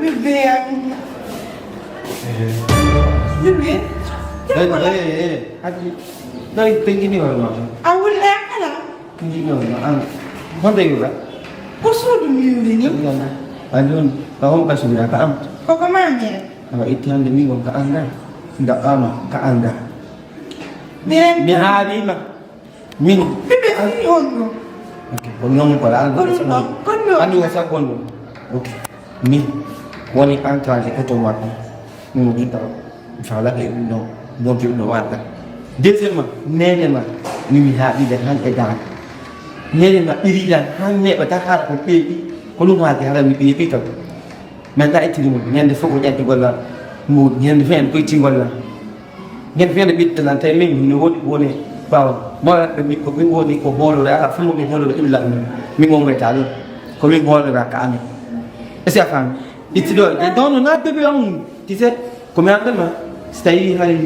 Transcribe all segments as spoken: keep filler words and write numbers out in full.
Bébé am. Bébé. Hey, hey, hey, hey. Hadi. Dari tinggi ni orang. Awul dah kalah. Tinggi ni orang. Honda juga. Kusur dulu ni. Alun, tahun kasih dia kaam. Kau kemana? Awa itti hannde min on ka anndaa, ndaɓɓaama ka anndaa. Mi haaɗiima. Min. Ɓiɓɓe fini on ɗo. Ok, ko noon ko la anndaa. Kono ɗo, kono ɗo. Anndi ko sakko on ɗo. Ok. Min woni entrant e oto makko. Min mo jiɗɗo. Mi faalaka e ɗum ɗo. Ɗon to ɗum ɗo waɗa. Deuxièmement, neene ma. Min mi haaɗiide han e daande. Neene ma ɓiriɗan han neeɓa Dakar ko ɓeeɓi. Ko ɗum haali hara mi ɓeeɓi tan. Min anndaa ittini mo, ñande fof ko ƴatti gollal mum, ñande fof en koytii gollal. Ñande fof en ɓiɗɗo nan, tawi min, hino woodi ko woni ɓaawo. Mawɗo ɓe mbi ko min woni ko hoolore, ala fof mo min hoolore illa min. Min mo ngayta ɗum. Ko min hoolora ka amen. Est-ce que a faami? Itti ɗo, non, non, non, bébé am, tu sais, ko mi anndan ma, si tawii hay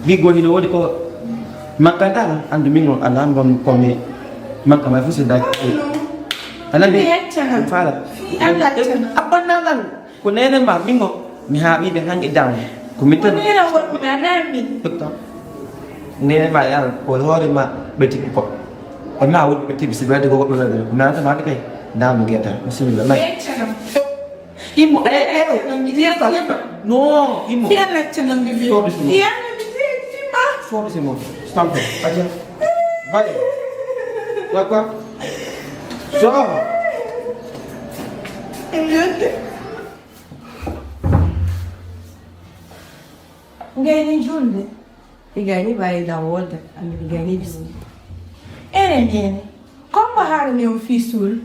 giggol hino woodi ko mankanta, anndu min on alaa ngon ko mi manka ma fof si daaki. A nani? Mi yecca kam. Faala. Fii Allah yecca kam. Abbanna lan. Ko neene ma, min o, mi haaɓiiɓe han e daande. Ko min tan. Ko neene wonɓe a naan min. Pourtant. Neene ma, yalla, ko hoore ma ɓe tigi ko. Ko na woni ɓe tigi, si ɓe ko goɗɗo na ɓe. Ko naata ma ɓe kay. Daam mo gerte. Bisimilla, may. Yecca kam. Imo, eh, eh, eh, yecca kam. No, imo. Yalla, yecca kam, bibi. Soɓe simo. Yalla, bibi, bibi ma. Soɓe simo. Stampe. Aja. Bye. D'accord. So. Ngayni julde. Igayni bayi da wolde. Ami igayni julde. Ene nene. Kombo haala ni on fii suul.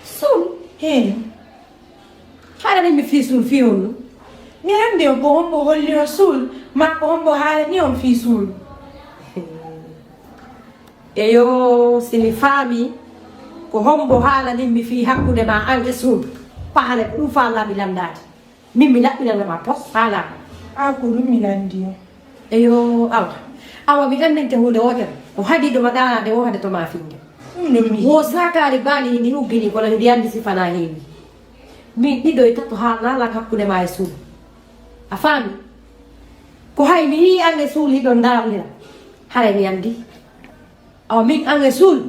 Suul? Hee. Haala ni mi fii suul fii honno? Mi anndi on ko hombo holli on suul, ma ko hombo haala ni on fii suul. Eyo, si mi faami, ko hombo haalanimmi fii hakkunde ma an e suul? Paale ko ɗum faalaami lanndaade. Min mi laɓɓinana ma pos faalaama. An ko ɗum mi lanndi o. Eyo, awa. Awa mi anndinte huunde wootere. Ko hadiiɗo ma ɗaanaade woo hade to ma finnde. Ɗum ɗum mi. Wo saakaari baali ndi uggini kono ndi anndi sifanaa heewi. Min ɗiɗo e tato haalnaa lan hakkunde ma e suul. A faami? Ko hay mi yii an e suul hiɗon ndaarondira. Haray mi anndi. Awa min an e suul,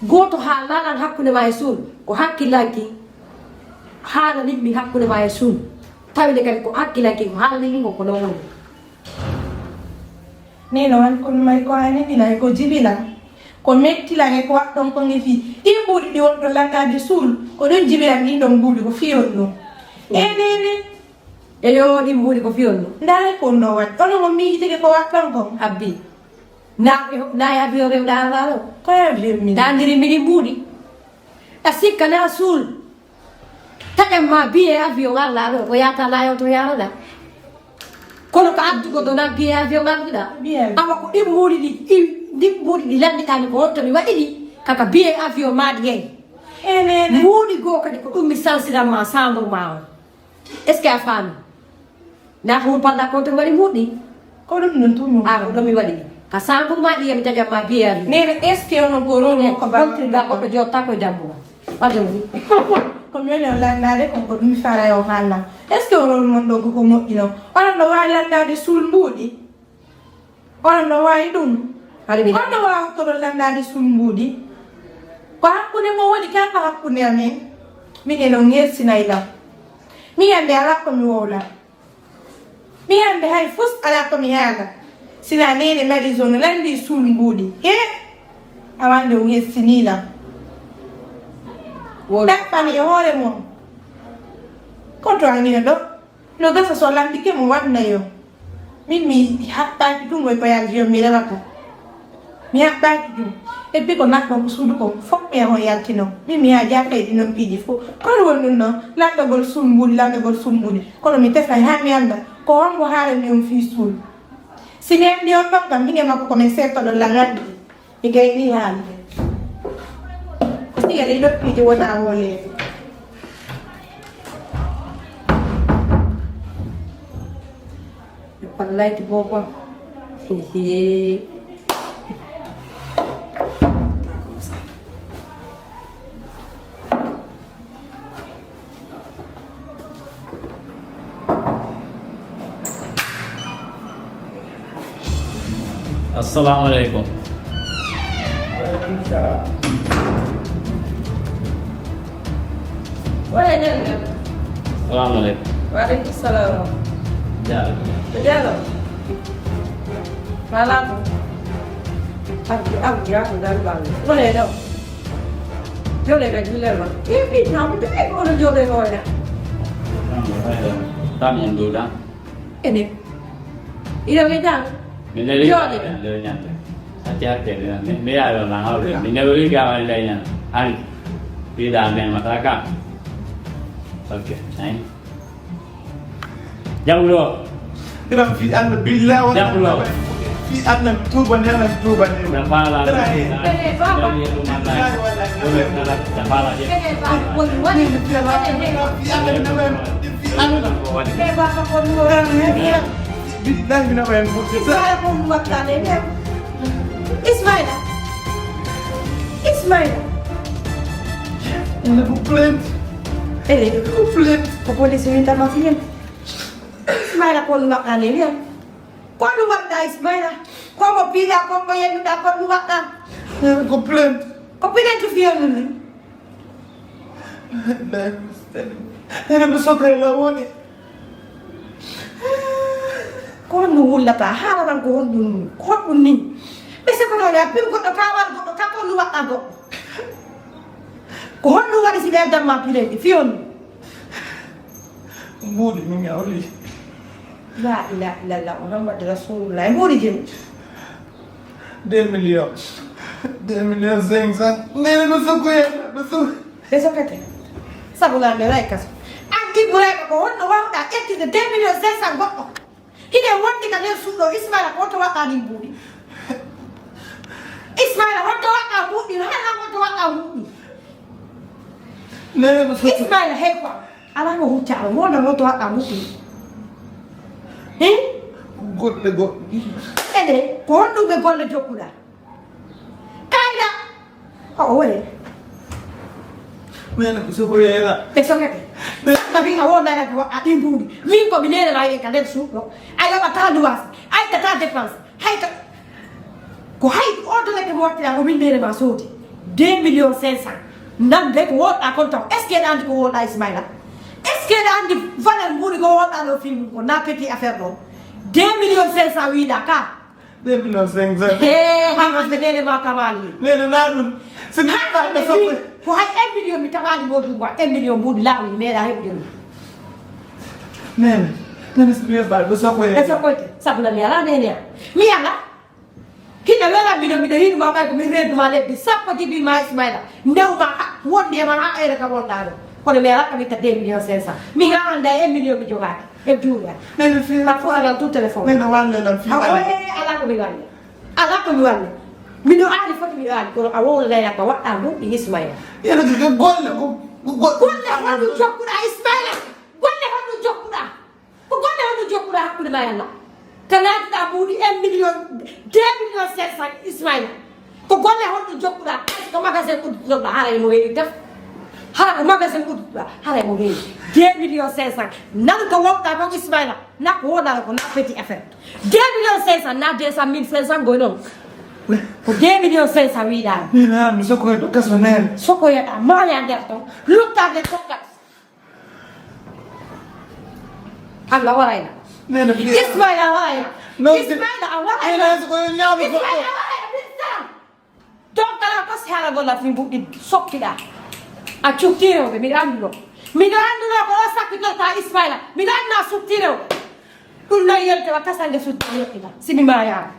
gooto haalnaa lan hakkunde ma e suul, ko hakkilanki haalanimmi hakkunde ma e suul. Tawde kadi ko hakkilanki ko haalanimmi ko ko non woni. Ni no an kono may ko ani bila e ko jibila. Ko metti lan e ko waɗɗon ko ngefi. Ɗin ɓuri ɗi wonɗo lannaade suul, ko ɗum jibilan ɗin ɗon ɓuri ko fiyon ɗum. Enene. Eyo, ɗin mbuuɗi ko fiyon no. Ndaare ko no waɗi. Ono mo miijitike ko waɗɗon kon. Abbi. Na, na e avion rewɗa Allah ɗo. Ko e avion min. Dandiri mini mbuuɗi. A sikka na suul. Taƴan ma biye avion Allah ɗo. Ko yata na yewto yaroɗa. Kono ko addugo do na biye avion ngalduɗa. Biye. Awa ko ɗin mbuuɗi ɗi, ɗi, ɗin mbuuɗi ɗi lannditani ko wonto mi waɗi ɗi. Kaka biye avion maɗi yeyi. Enene. Mbuuɗi goo kadi ko ɗum mi salsiran ma sambur ma on. Est-ce que a faami? Na ko humpal da konto mbaɗi muɗɗi. Ko ɗum non tun. Ah, ko ɗum mi waɗi. Ka sambur ma ɗi yami taƴan ma biye. Nene, est-ce que onon ko rol mo ko ba konto da ko jotta ko dambuwa. Waɗo ni. Ko mi woni on lannaade kon ko ɗum mi fara yo haalna. Est-ce que rol mon ɗo ko ko moƴƴi non? Onon no waawi lannaade suul mbuuɗi. Onon no waawi ɗum? Haɗa mi on no waawi koɗo lannaade suul mbuuɗi. Ko hakkunde mo woni kala ko hakkunde amen. Min e no ngersinay lam. Mi hannde alaa ko mi wowla. Mi hannde hay fus alaa ko mi haala. Sina neene Marie Jeanne lanndii suul mbuuɗi. He! Awande o ngersinii lam. Wowla. Ɗaɓɓami e hoore mon. Ko to angina ɗo? No gasa so lanndike mo waɗna yo. Min mi haɓɓaaki ɗum e ko yalti yo mi rewata. Mi haɓɓaaki ɗum. Et puis ko naɗɗo ko suudu ko fof mi yaho yaltino. Min mi haa jaaka e ɗinon piiji fof. Kono woni ɗum ɗo lanndagol suul mbuuɗi, lanndagol suul mbuuɗi. Kono mi tefay haa mi annda ko hongo haalani on fii suul. Si mi anndi on ɗon kam, min e makko ko min seettoɗo lanndii. Mi gayni haalde. Ko siya ɗi ɗoppiiji wona hooleede. Wallahi ko bobo. Hihi. Assalamu aleykum. Wala jannde. Assalamu aleykum. Waaleykum salam. Jaaraama. Ko jaaraama. Wala ko. Abdi abdi ya ko dan bal. Wala do. Jole ga julle ma. Ifi na mo be ko do jole no ya. Tan en duda. Ene. Ina me dan. Mi neli Jooɗe. Neli ñande. Ati ati mi mi ya lo na hawle. Mi neli ga ma le ñande. Ani. Pida men mataka. Okay. Thank you. Jam lo. Iran fi anna billahi wa Jam lo. Fi anna tuba ne na tuba ne. Na fala. Bene baba. Na fala. Bene baba. Woni woni. Fi anna na wen. Fi anna. Bene baba ko mo. Billahi na wen. Ismaila ko mo wattane ne. Ismaila. Ismaila. Ina ko plainte. Ele. Ko plainte. Ko police winta ma fiyen. Ismaila ko mo wattane ne. Ko ɗum waɗɗa Ismaila? Ko mo piiɗa, ko mo yennuɗa, ko ɗum waɗɗa? Ina ko plainte. Ko piɗen to fiyonnu ni? Ina mi sokre la woni. Ko honɗum wullata? Haala tan ko honɗum, ko honɗum ni? Ɓe sefata ya pin goɗɗo ka waɗa goɗɗo ka ko ɗum waɗɗa goɗɗo. Ko honɗum waɗi si ɓe addamma piɗen ɗi fiyonnu? Mbuuɗi mi ñawli. La ilaha illallah Muhammad Rasulullah. Mbuuɗi jeni. Deux millions. Deux millions cinq cents. Nene no sokkoye no sokkoye. Ɓe sokete. Sabu lan ɓe lay kaso. An Ibrahima ko honno wawɗa ƴettude deux millions cinq cents goɗɗo? Hiɗen wondi ka nder suuɗo Ismaila ko honto waɗɗa ɗin mbuuɗi? Ismaila honto waɗɗa mbuuɗi? Hana honto waɗɗa mbuuɗi? Nene no sokkoye. Ismaila hey quoi? Ala ko huccaɗo wonda honto waɗɗa mbuuɗi? Hin? Goɗɗe goɗɗe. Ede ko honɗum ɓe golle jokkuɗa? Kayda. O woni. Nene ko sokkoye la. Ɓe sokete. Tawi a wonda ko a ɗin mbuuɗi. Min ko mi nene la en ka nder suuɗo. A yoɓata luwaas. A ittata dépense. Hay ka ko hay ordoneke mo wattira ko min nene ma soodi deux millions cinq cents. Nan de ko woɗɗa kon taw est ce que ɗa andi ko woɗɗa Ismaila? Est ce que ɗa andi valeur mbuuɗi ko woɗɗa ɗo film ko na petit affaire ɗo? Deux millions cinq cents wiɗa ka. Deux millions cinq cents. He hande nene ma kamali. Nene na ɗum. Si mi ɗa ɓe sokkoye. Ko hay un million mi tawani mo ɗum wa un million mbuuɗi lawni meɗa heɓde ɗum. Nene. Nene si mi ɗa ɓe sokkoye. E sokkoyte sabu la mi ala nene a mi ala. Hino wela mino mino hinuma ɓay ko mi renduma lebbi sappo jibi ma Ismaila. Ndewma wonde ma ha ere ka wonɗa ɗo. Kono mi ala kam itta deux millions cinq cents. Mi ga anda un million mi jogaki. E juuɗa. Nene fi. Ma fo alan tout téléphone. Nene walle lan fi. Awa ala ko mi walle. Ala ko mi walle. Mino aali foti mi aali kono a wowla layla ko waɗɗa mbuuɗi Ismaila. Yena ko golle ko golle. Golle honɗum jokkuɗa Ismaila? Golle honɗum jokkuɗa? Ko golle honɗum jokkuɗa hakkude ma e Allah? Ka naatuɗa mbuuɗi un million, deux millions cinq cents Ismaila. Ko golle honɗum jokkuɗa? Ko magasin udduɗa haray mo weewi def. Hara ko magasin udduɗa haray mo weewi. Deux millions cinq cents. Nan ko wowɗa kon Ismaila. Na ko wowɗa ko na petit affaire. Deux millions cinq cents na deux cent mille cinq cents goy noon. Ko deux millions cinq cents wiɗa. Nene mi sokkoye to kaso nene. Sokkoyeɗa maya nder ton. Luttade tokkat. Allah warayna. Nene fi. Ismaila a warayna. Non, Ismaila a warayna. Nene so ko ñaami ko. Ismaila a warayna. Min tan. Donc kala ko si hala golla fi mbuɗɗi sokkiɗa. A cukki rewɓe miɗo annduno. Miɗo annduno ko o sakkitorta Ismaila. Miɗo annduno a sutti rewɓe. Ɗum noon yonte wa kasange suddi yoɗɗina. Si mi mayaama.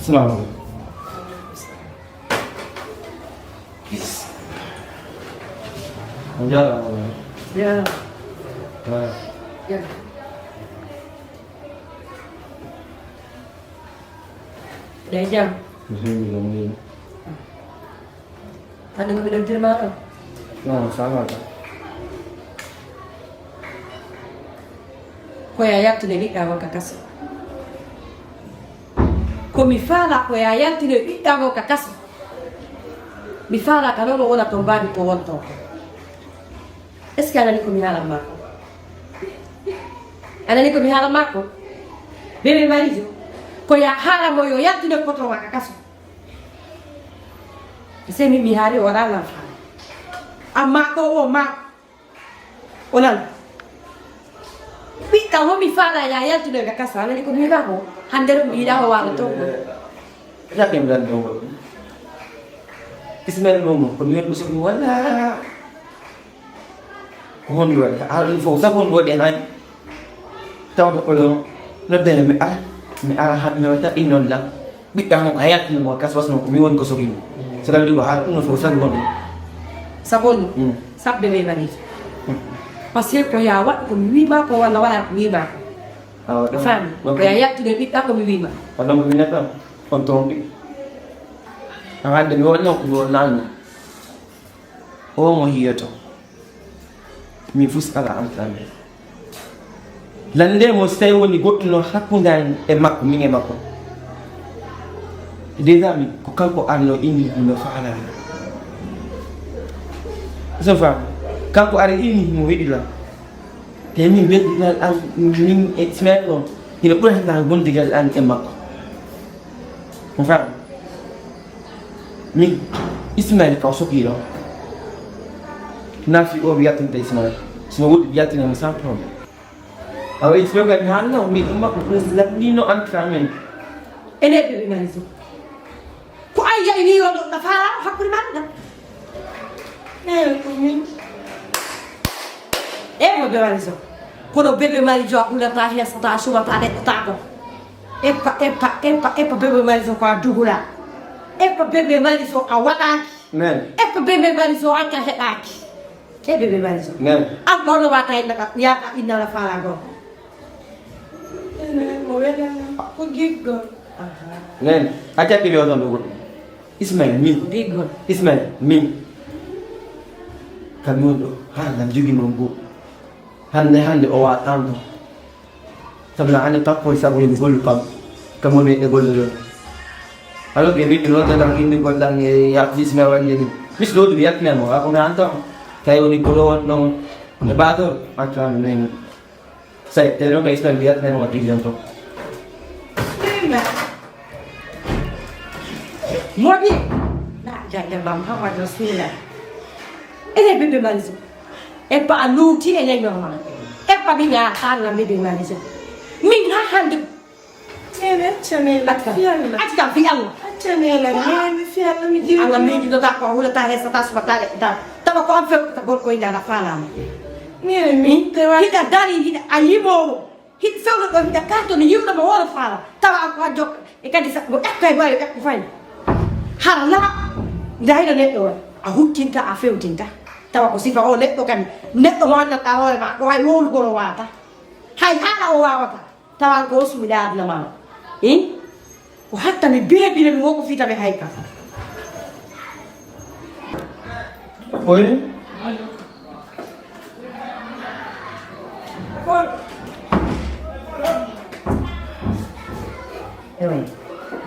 Salamu aleykum. On jaaraama waay. Jaaraama. Waay. Jaaraama. Ɗe jam. Alhamdulillah, mo yeeɗi. Hannde ko mi ɗoftiri ma ɗo? Non, ça va tan. Ko ya yaltude ɓiɗɗa on ka kaso. Ko mi faala ko ya yaltude ɓiɗɗa on ka kaso. Mi faala ka noon o wona toon mbaabi ko won toon. Est-ce que a nani ko mi haalan maa ko? A nani ko mi haalan maa ko? Bébé Marijo, ko ya haala mo yo yaltude ko toon ka kaso. Sey min mi haali o waɗa lan faala. Amma ko o ma o nan. Ɓiɗɗa wo mi faala ya yaltude ka kaso, a nani ko mi wiɗa ko? Hannde ɗum mi yiɗa o waala toon. Jaɓɓe mi lan ɗon goɗɗum. Ismail Momo, ko mi woni ko soɓi walla ko honɗum waɗi? A ɗum fof sabu on waɗi hen. Tawde ko ɗo noddere mi ara, mi ara hannde mi waɗa innon lan. Ɓiɗɗa mo a yaltini mo kas wasno ko mi woni ko sogi mo. So tawi ɗum ko haala ɗum no fof sabu wonde. Sabu on ɗum? Mm. Sabbe ɓe mari. Mm. Parce que ko ya waɗ ko mi wima ko walla wala ko wima ko. Awa ɗum. Fami. Ko ya yaltude ɓiɗɗa ko mi wima. Ko ɗum ko mi neɗɗo. On toon ɓi. A hannde mi wonno ko mi wonnanno. O mo hiyoto. Min fus ala am tame. Lande mo si tawi woni goɗɗo no hakkunde an e makko, min e makko. Déjà min ko kanko arno inni no faalani. So fam kanko ari inni mo weɗi lan. Te min weɗi lan an min e semaine ɗon. Hino ɓurata lan gondigal an e makko. Mo fam. Min Ismail kaw sokiɗo. Nafi o wiyatinte Ismail. Sino wodi wiyatine mo sans problème. Awa Ismail kadi hanno mi ɗum makko plus lamɗino entraînement. Ene ɓe ɓe mani so. Ko ay yayi ni yoɗo na fara hakkude man na. Eyi ko min. E mo ɓe mani so. Kono bébé mari jo a hulata hesata sumata neɗɗo tako. Eppa eppa eppa eppa bébé mari so ko a dugula. Eppa bébé mari so a waɗaki. Nen. Eppa bébé mari so an ka heɗaki. E bébé mari so. Nen. An kono wata inna ka ya ka inna la fala go. Ene mo wela ko giggol. Nen. A jabbi mi onon ɗo goɗɗo. Ismail min. Giggol. Ismail min. Kam mi won ɗo ha ngam jogi mon go. Hande hande o wa tanto. Sabu na hannde kanko e sabu yimɓe gollu kam. Kam woni e golle ɗon. Alors ɓe mbiɗi noon tan indi gollan e yaakutis me wande ni. Mis ɗo ɗum yaltina mo ako mi anto. Tawi woni ko ɗo won ɗon e bato anto an men. Say te ɗon kay islam yaltina mo waddi jam to. Modi. Na jande bam hawa rasulillah. Ene bebe manzo. Eppa a luuti e leñol ma. Eppa mi nga haalna mi ɓe mari so. Min ha hande. Nene accane la fiyalla. Acca fi Allah. Accane la nene fiyalla mi jiwi. Allah mi jido ta ko hula ta hesa ta suba ta ta. Tawa ko am few ta gol ko inda la fala. Nene mi te wa. Hita dari hita a yimowo. Hita fewdo do hita karto ni yimdo mo wala fala. Tawa ko a jokka. E kadi sa mo ekka e bawi ekko fay. Hara la. Ndaydo neɗɗo o. A huttinta a fewtinta. Tawa ko sifa o neɗɗo kan. Neɗɗo mo annata hoore ma. Ɗo ay wowlugol o wata. Hay haala o wawata. Tawa ko o suuɗa aduna ma. Eh? Ko hatta mi beeɓina mi woko fita mi hayka. Oye. Ewe.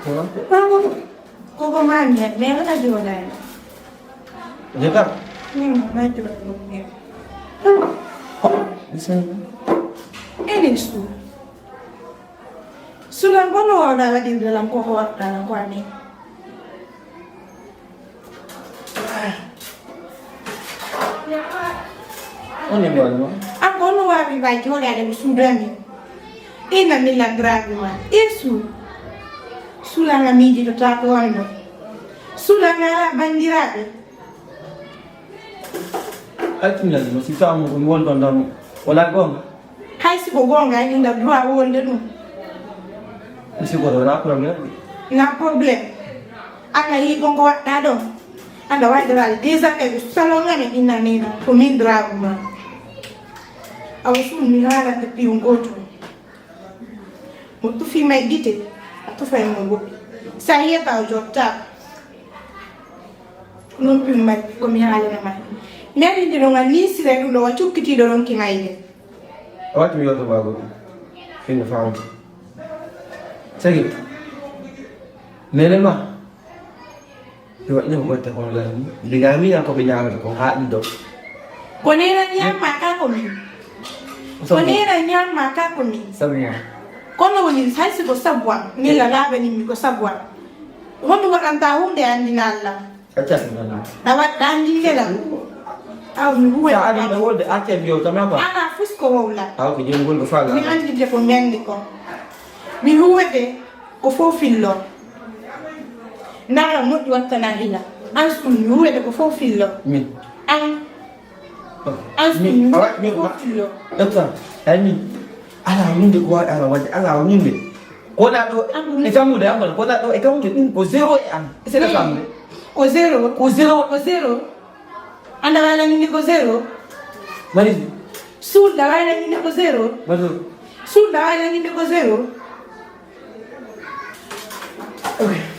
Ewa. Mama. Koko mami, mais wala joɗani. Jeka. Min ma joɗo min. Bismillah. Ene su. Sulan bono wala waɗirde lan koko waɗɗa lan ko ani. Oni mboɗo mo. An ko no wawi bay joɗade mo suudani. Ina mi landraɓe ma. Isu. Sulanga miijitotako wonno. Sulanga bandiraɓe. Altinal mo si tawmo ko mi wonɗon ɗon wala gonga. Hay si ko gonga inda droit wonde ɗum. Mi si ko ɗo na problème. Na problème. Anga yi bongo waɗɗa ɗon. Anda waɗde waɗde déjà kay ko salon ngam e innanino ko min droit ma. Awa sum mi haalande piw gotum. Mo tufi may gite a tufay mo goɗɗi. Sa yiyata o jotta. Ɗum ɗum may ko mi haalana ma. Mi ari ndi ɗon a nisira ɗum ɗo wa cukkitiɗo ɗon ki mayde. A watti mi yewto ma goɗɗi. Ina faam. Sagi. Nene ma. Yo waɗi ko watta ko lan. Diga mi ko be nyaama ko ha ɗum do. Ko nena nyamma ka ko min. Ko nena nyamma ka ko min. Sabiya. Kono woni hay si ko sabu am. Ni la laɓe ni mi ko sabu am. Honɗum waɗanta hunde anndina Allah? Accas mi wala. Na waɗɗa anndinde la. Aw mi huwe. Sa adi na wolde accas mi yewta ma ba. Ana fus ko wowla. Aw ko jengol ko fala. Mi anndinde ko mi anndi ko. Mi huwede ko fof fillo. Ndara moƴƴi wattana hila. An sun mi huwede ko fof fillo. Min. An. An sun mi huwede ko fof fillo. Docteur, ay min. Ala hunde ko waɗa ala waɗde ala hunde. Ko na ɗo e tammude am ko na ɗo e tammude ɗum ko zéro e am. C'est la femme. Ko zéro. Ko zéro. Ko zéro. Anda wala ni ko zéro. Mari. Sulda wala ni ko zéro. Mari. Sulda wala ni ko zéro.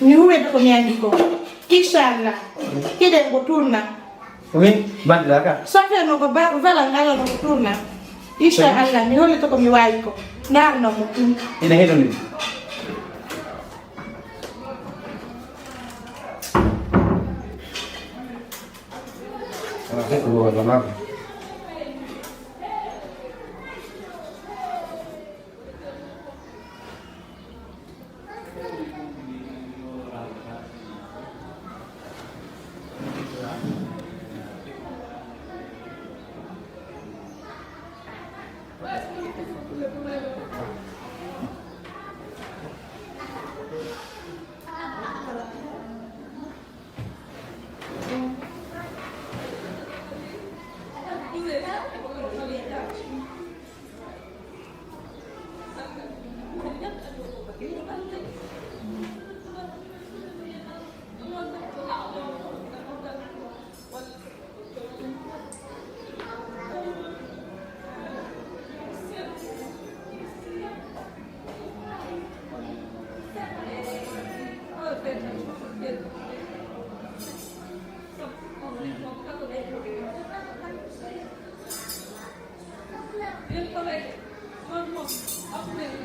Mi huwete ko mi anndi ko. Inchallah. Hiɗen ko tourna. Oui, bandira ka. Sofia no ko ba- vala ngala no ko tourna. Inchallah, mi hollito ko mi wawi ko. Ndarno mo. Ina heɗo ni. Ala ko wala ma.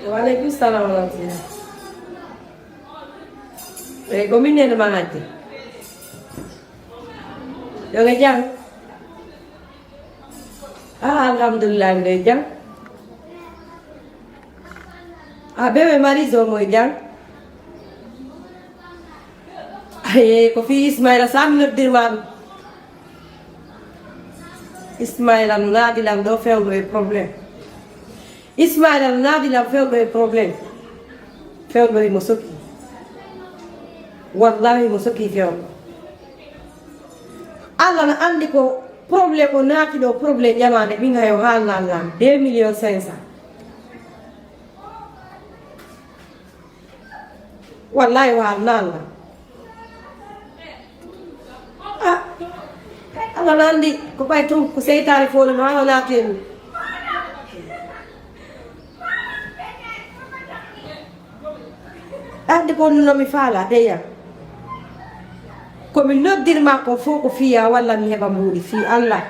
Waaleykum salaam wa rahmatulah. Eyi, ko min nene ma hannde. Yo nge jam. Ah, alhamdulillah, nge jam. Ah, bébé Marie Zo mo e jam. Aye, ko fii Ismaila Sam noddirma ɗum. Ismaila no naadi lam ɗo fewndo e problème. Ismaila no naadi lam fewndo e problème. Fewndo imo soki. Wallahi imo soki fewndo. Allah no anndi ko problème o naati ɗo, problème ƴamaande min hayo haalnaan lam deux millions cinq cents. Wallahi wa Allah. Ah, Allah no anndi ko ɓay tun ko seytaane fof no haala naati en. Anndi ko no mi faala deya. Ko mi noddirma ko fof ko fiya walla mi heɓa mbuuɗi fii Allah.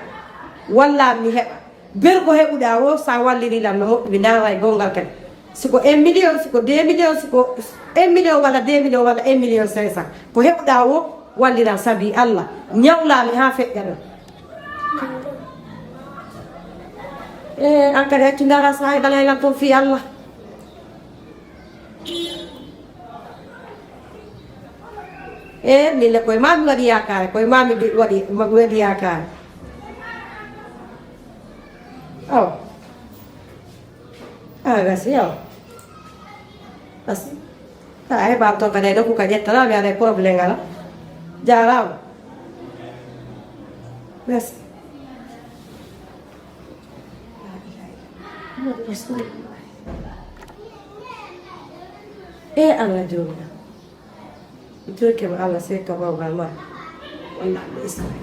Walla mi heɓa. Ber ko heɓuɗaa o, sa walliri lam no moƴƴi, mi ndaara e gongal kadi. Si ko un million, si ko deux millions, si ko un million walla deux millions walla un million cinq cents. Ko heɓuɗaa o, wallira sabi Allah. Ñawlaa mi haa feƴƴa ɗon. E, an kadi accu ndaara sa heɓanay lam toon fii Allah. E, min le koye ma mi waɗi yaakaare, koye ma mi waɗi, waɗi yaakaare. Awa. Ah, merci, awa. Merci. Ah, ay, bam to kadi, ɗo ko ka ƴettana, mi aɗa problème ala. Jaaraama. Merci. E Allah jooɗa. Jokki mo Allah, sey ka mawgal ma. Walla Allah Israel.